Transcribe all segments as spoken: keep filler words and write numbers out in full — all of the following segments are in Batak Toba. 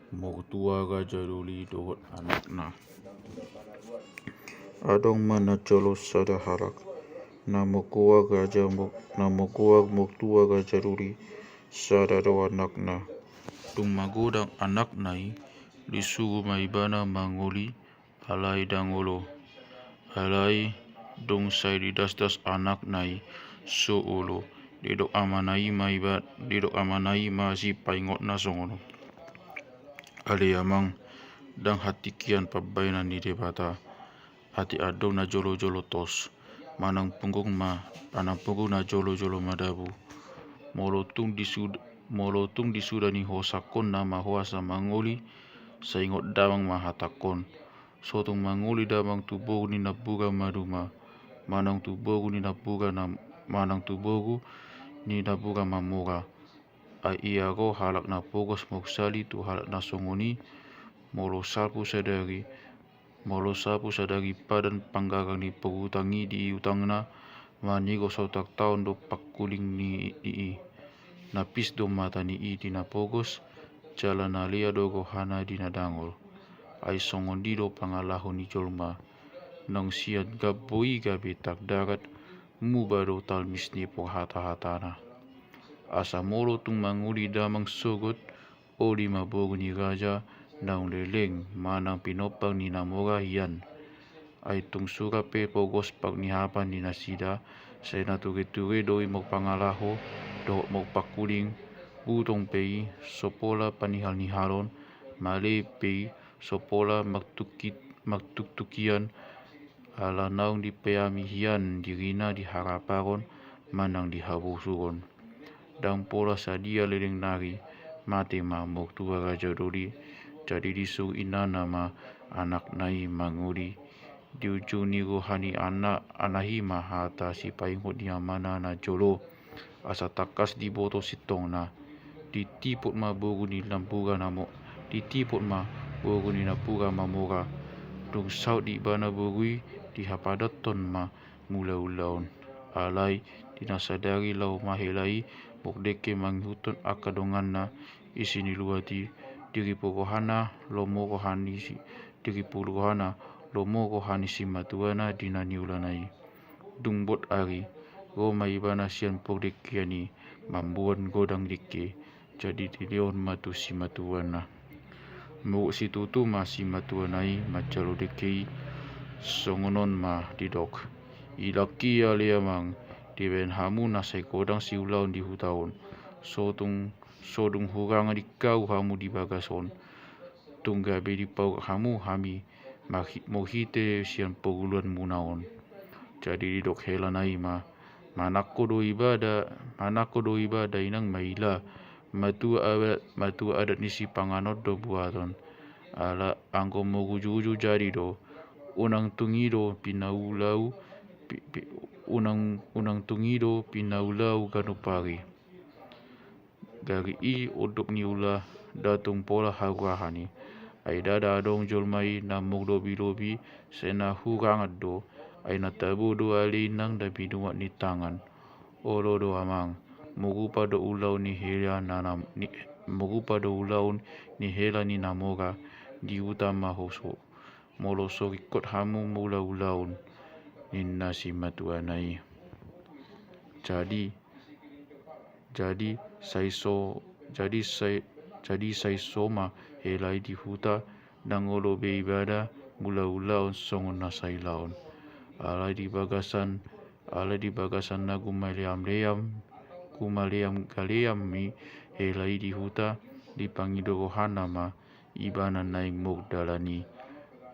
Mortua Raja Doli dohot anakna. Adong ma na jolo sada halak, na mortua Raja Mor-, na mortua mortua Raja Doli, sada do anakna. Dung magodang anakna i, disuru ma ibana mangoli, alai ndang olo. Alai dung sai didasdas anakna i, so olo. Didok amana i ma iba-, didok amana i ma sipaingotna songon on. Ale amang, ndang hatingkian pambahenan ni Debata. Ate adong na jolojolo tos, manang punggung ma, manang punggung na jolojolo ma dabu. Molo tung disud-, molo tung disuda ni hosangkon nama ho asa mangoli, sai ingot damang ma hatangkon. So tung mangoli damang tu boru ni napuran maduma, manang tu boru ni napuran na, manang tu boru ni napuran mamora. Ai ia ro halak na pogos maursali tu halak na songon i, molo salpu sadari, molo salpu sadari padan panggalang ni parutang i di utangna, manigor sautang taon do pangkuling ni i. Na pis do mata ni i di na pogos, jala na lea do rohana di na dangol. Ai songon i do pangalaho ni jolma. Naung sian gambo i gabe tangdarat, muba do talmis ni parhatahatana. Asa molo tung mangoli damang sogot, oli ma boru ni raja, naung leleng, manang pinompar ni na mora hian. Ai tung sura pe pogos parnihapan ni nasida, sai na tureture do i marpangalaho, dohot marpangkuling, butong pe i, so pola panihalnihalon, male pe i, so pola martukit-, martuktukian, ala naung dipeami hian dirina di harapangon manang di habosuron. Ndang pola sadia leleng nari, mate ma mortua Raja Doli, jadi disuru inana ma anakna i mangoli. Di ujung ni roha ni ana-, anak i ma hata sipaingot ni amana na jolo. Asa tangkas diboto sintongna. Ditipot ma boru ni napuran na mo-, ditipot ma boru ni napuran mamora. Dung saut di ibana boru i, dihapadathon ma mula ulaon. Alai di na sadari laho ma hela i mardengke mangihuthon angka donganna, isi ni luat i, diripu rohana, lomo roha ni si-, diripu rohana, lomo roha ni simatuana di na niulana i. Dung bot ari, ro ma ibana sian pardengkean i, mamboan godang dengke, jadi dilehon ma tu simatuana. Molo situtu ma simatuana i manjalo dengke i, songon on ma didok. Idak i ale amang, dibaen hamu na sai godang siulaon di huta on. So tung, so dung hurang dingkau hamu di bagas on. Tung gabe dipauk hamu hami, marhi-, marhite sian parngoluanmuna on. Jadi didok helana i ma, manangko do ibada, manangko do ibada inang maila, matua adat, matua adat ni sipanganon do buaton. Ala anggo marujuruju jadi do, unang tung i do pinaulau, pi-, pi-, unang, unang tung i do pinaulau ganup ari. Gari i unduk ni ula, nda tung pola haurahon i. Ai ndada adong jolma i na manglobilobi, sai na hurangan do. Ai na tabo do ale inang na binuat ni tangan. Olo do amang, marupa do ulaon ni hela na nam-, ni, marupa do ulaon ni hela ni na mora, di huta ma ho so. Molo so ringkot hamu mangulaulaon, ninna simatuana i. Jadi, jadi sai so, jadi sai, jadi sai so ma hela i di huta, ndang olo be ibada mangulaulaon songon na sailaon. Alai di bagasan, alai di bagasan na gumaleamleam, gumaleamgaleam i hela i di huta, dipangido rohana ma ibana naeng murdalan i.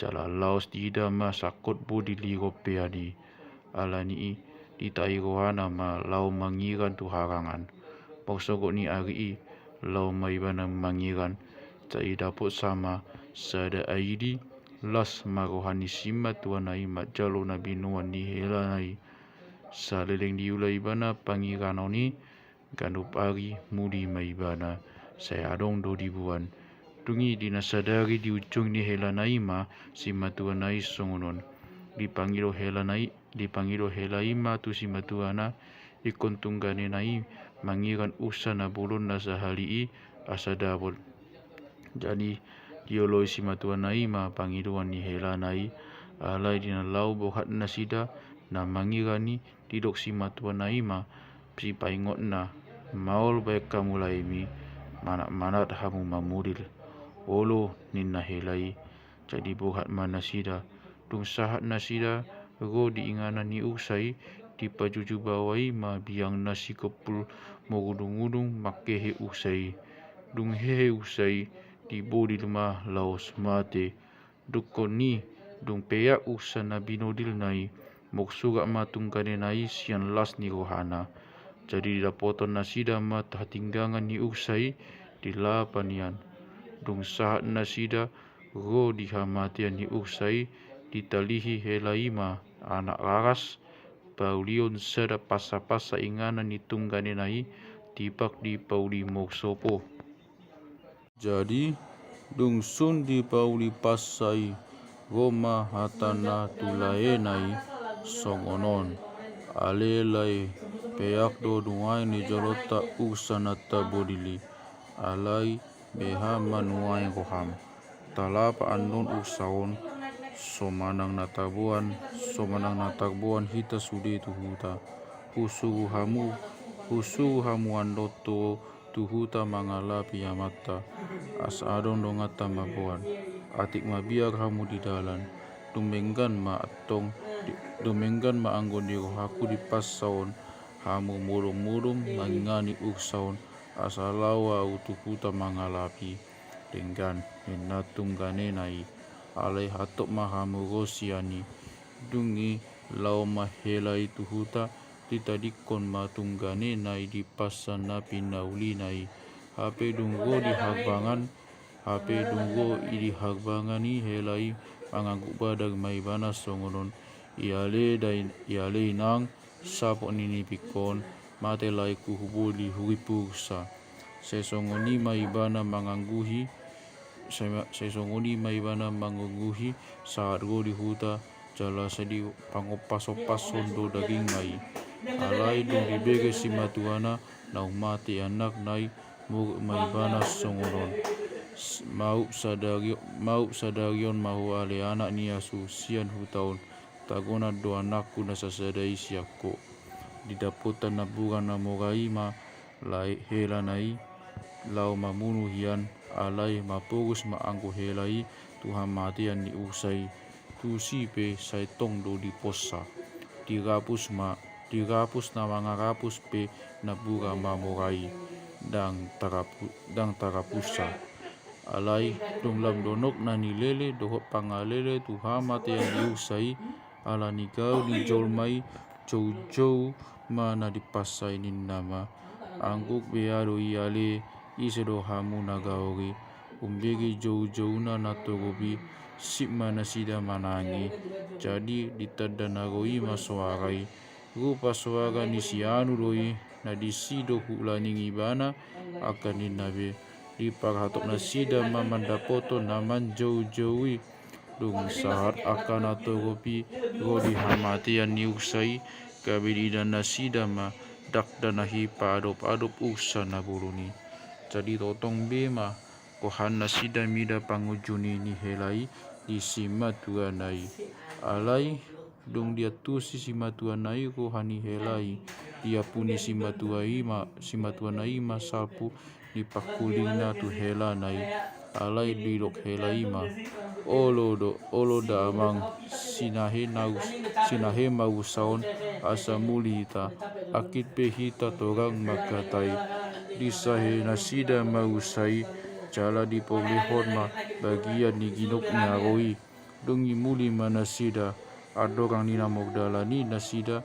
Jala laos diida ma sangkot bodi ni rompean i. Alani i, ditai rohana ma laho mangiran tu harangan. Parsogot ni ari i, laho ma ibana mangiran. Sai dapot sama sada aidi, las ma roha ni simatuana i manjalo na binuat ni helana i. Saleleng diula ibana pangiranon i, ganup ari muli ma ibana, sai adong do diboan. Dung i di na sadari di ujung ni helana i ma simatuana i songon on. Dipangido helana i, dipangido hela i ma tu simatuana, ingkon tung ganena i mangiran unsa na bolon na sahali i asa dapot. Jadi dioloi simatuana i ma pangidoan ni helana i, alai di na laho bohat nasida na mangiran i, didok simatuana i ma sipaingotna, maol baen hamu laemi, manat-manat hamu mamudil. Olo, ninna hela i. Jadi bohat ma nasida. Dung sahat nasida ro di inganan ni ursa i, dipajuju baoa i ma biang na sikompul mangudung-udung manghehe ursa i. Dung hehe ursa i, dibodil ma laos mate. Dungkon i, dung peak ursa na binodilna i, morsurak ma tungganena i sian las ni rohana. Jadi didapoton nasida ma hatinggangan ni ursa i di lapa nian. Dung sahat nasida ro di hamatean ni ursa i, ditalihi hela i ma anak raras, paulion sada pansa-pansa inganan ni tungganena i, tipak dipauli morsopo. Jadi dung sun dipauli pansa i, ro ma hatana tu laena i songon on: Ale lae, peak do nuaeng di jolonta ursa na tabodil i. Alai beha ma nuaeng roham. Talapa annon ursa on, so manang na taboan, so manang na taboan hita sude tu huta. Husuru hamu, husuru hamu annon tu, tu huta mangalapi amanta. Asa adong donganta mamboan. Atik mabiar hamu di dalan. Dumenggan ma antong, di, dumenggan ma anggo di rohangku di pansa on, hamu modom-modom mangingani ursa on, asa laho ahu tu huta mangalapi. Denggan, ninna tungganena i. Alai hatop ma hamu ro sian i. Dung i laho ma hela i tu huta, ditadingkon ma tungganena i di pansa na pinaulina i. Hape dung ro di harbangan, hape dung ro i di harbangan i hela i, mangangguk badar ma ibana songon on: Ia ale dain, ia ale inang, saput ni nipingkon, mate laengku, hubodil hurimpu ursa. Sai songon i ma ibana mangangguhi, sai ma-, sai songon i ma ibana mangangguhi sahat ro di huta, jala sai dipangompas-ompashon do dagingna i. Alai dung dibege simatuana naung mate anakna i, muruk ma ibana songon on: S-, maup sadari, maup sadari on ma ho ale anak ni asu sian huta on, tagonan do anakku na sasada i sian ho. Didapotan napuran na mora i ma lae-, helana i, laho mamunu hian, alai maporus ma anggo hela i tu hamatean ni ursa i. Tusi pe sai tong do diponsa. Dirapus ma, dirapus na mangarapus pe napuran na mora i, ndang tarapu-, ndang tarapusa. Alai dung lam donokna ni lele dohot pangalele tu hamatean ni ursa i, ala ni gaul ni jolma i, joujou ma na dipansa i, ninna ma: Anggo bea do i ale, ise do hamu na gaor i? Umbege joujouna na torop i, sip ma nasida manang i. Jadi ditanda na ro i ma soara i. Rupa soara ni si Anu do i, na disi do huula ni ibana, angka ninna be. Diparhatop nasida ma mandapothon na manjoujou i. Dung sahat angka na torop i ro di hamatean ni ursa i, gabe diida nasida ma dakdanak i paadop-adop ursa na bolon i. Jadi tongtong be ma roha nasida mida pangunjuni ni hela i di simatuana i. Alai dung diantusi simatuana i roha ni hela i, diampuni simatua i ma, simatuana i ma salpu ni pangkulingna tu helana i. Alai didok hela i ma: Olo do, olo da amang, sinahe na us-, sinahe ma ursa on asa muli hita, anggiat pe hita torang mangkatai. Disahe nasida ma ursa i, jala dipaulihon ma bagian ni ginok ni aro i. Dung i muli ma nasida, andorang ni na mardalan i nasida,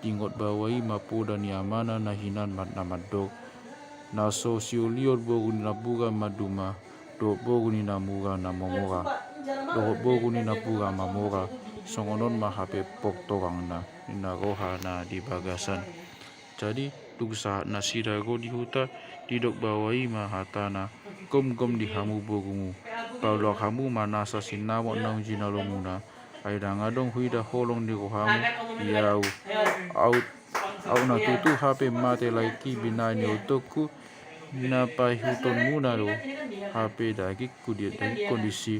diingot baoa i ma poda ni amana na hinan ma-, na mandok: Na so siulion boru ni napuran manduma, dohot boru ni napuran na mamora, dohot boru ni napuran mamora, songon on ma hape portorangna, ninna rohana di bagasan. Jadi dung sahat nasida ro di huta, didok baoa i ma hatana: Gomgom di hamu borumu, paulak hamu ma nasa sinamot naung jinalomuna. Ai ndang adong huida holong ni rohamu di ahu. Ahu, ahu na tutu hape mate laengki binahen ni otongku, na paihutonmuna do hape dagingku di dagingkon disi,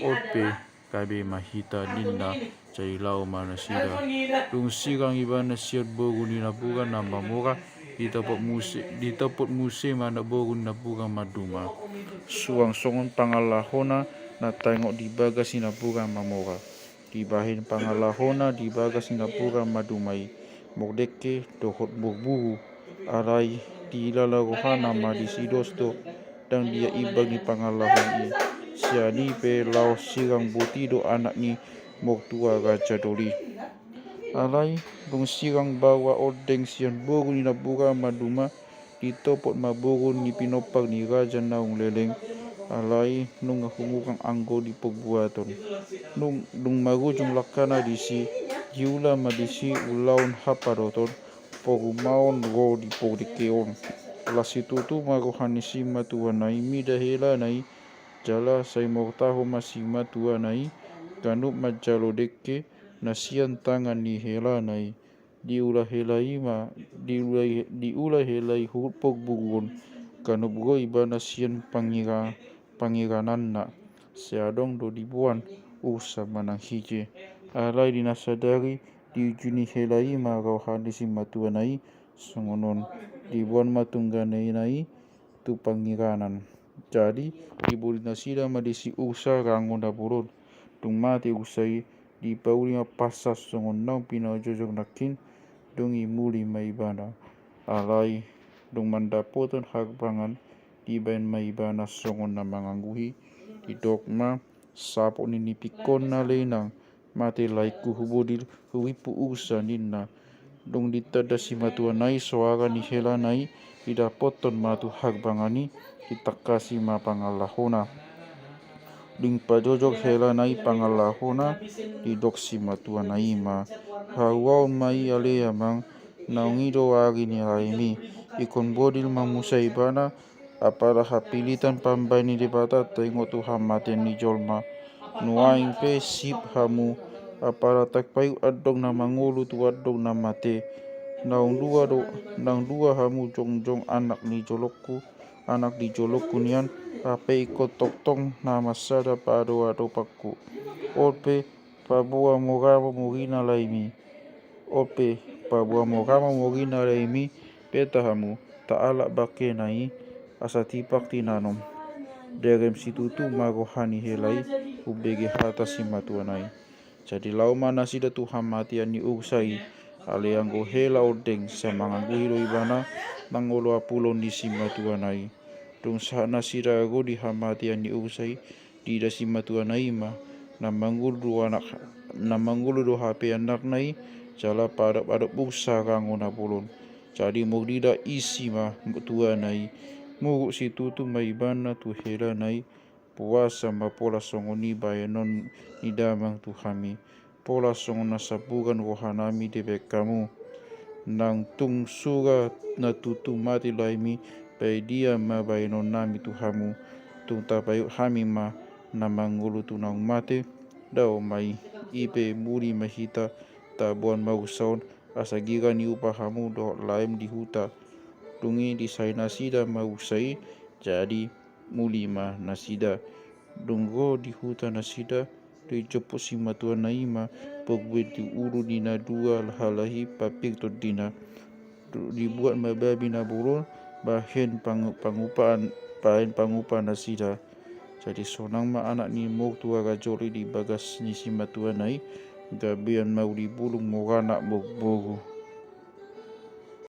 on pe gabe ma hita ninna. Jadi laho ma nasida. Dung sirang ibana sian boru ni napuran na mamora, ditopot muse ditopot muse ma na boru ni napuran maduma. Suang songon pangalahona na taingot di bagas ni napuran mamora, dibahen pangalahona di bagas ni napuran maduma i, mordeke dohot borburu. Alai diilala rohana ma disi dos do, ndang dia imbang ni pangalahon i. Sian i pe laos sirang boti do anak ni mortua raja doli. Alai dung sirang baoa ondeng sian boru ni napuran maduma, ditopot ma boru ni pinompar ni raja naung leleng. Alai nunga humurang anggo di porbuaton. Nung dung marujung langkana disi, diula ma disi ulaon hapadoton, porumaon ro di pordekeon. Las situtu ma roha ni simatuana i mida helana i, jala sai mortaho ma simatuana i, ganup manjalo dengke na sian tangan ni helana i. Diula hela i ma diula, diula hela i huhut porburuon, ganup ro ibana sian pangira pangirananna. Sai adong do diboan ursa manang hije. Alai di na sadari diujungi hela i ma roha ni simatuana i songon on. Diboan ma tungganena i tu pangiranan. Jadi diboli nasida ma disi ursa ranggona bolon. Dung mate ursa i, dipauli ma pansa songon naung pinajojok nangkin. Dung i muli ma ibana. Alai dung mandapothon harbangan, dibaen ma ibana songon na mangangguhi. Didok ma, sapot ni nipingkon ale inang, mate laengku hubodil, hurimpu ursa ninna. Dung ditanda simatuana i soara ni helana i, didapothon ma tu harbangan i, ditangkasi ma pangalahona. Dung pajojok helana i pangalahona, didok simatuana i ma, haruaon ma i ale amang, naung i do ari ni laemi. Ingkon bodil ma muse ibana. Apala hapilitan pambaen ni Debata taingot tu hamatean ni jolma. Nuaeng pe sip hamu. Apala tapaihut andong na mangolu tu andong na mate. Naung dua do, naung dua hamu jongjong anak ni jolongku, anak di jolongku nian, hape ingkon tongtong na mansada paadoadopanku. On pe paboa mora ma murina laemi. On pe paboa mora ma murina laemi, beta hamu, taalap bangkena i asa tipak tinanom. Derem situtu ma roha ni hela i umbege hata simatuana i. Jadi laho ma nasida tu hamatean ni ursa i. Alai anggo hela ondeng sai mangangguhi do ibana mangolo apulon ni simatuana i. Dung sahat nasida ro di hamatean ni ursa i, diida simatuana i ma na mangolu do anak, na mangolu do hape anakna i, jala paadopadop ursa ranggona bolon. Jadi molo diida isi ma tuana i, muruk situtu ma ibana tu helana i. Boasa ma pola songon i baenon ni damang tu hami? Pola songon na samburan rohanami dibaen hamu. Nang tung sura na tutu mate laemi, badia ma baenonnami tu hamu. Tung tapaihut hami ma na mangolu tu naung mate? Dao ma i. I pe muli ma hita taboan ma ursa on, asa gira ni upa hamu dohot laem di huta. Dung i disai nasida ma ursa i. Jadi muli ma nasida. Dung ro di huta nasida, dijomput simatuana i ma parbue di ulu ni na dua halak i pampir tondina. Dibuat ma babi na bolon bahen pangupaan, bahen pangupa nasida. Jadi sonang ma anak ni mortua raja i di bagas ni simatuana i, gabean mauli bulung morana borboru.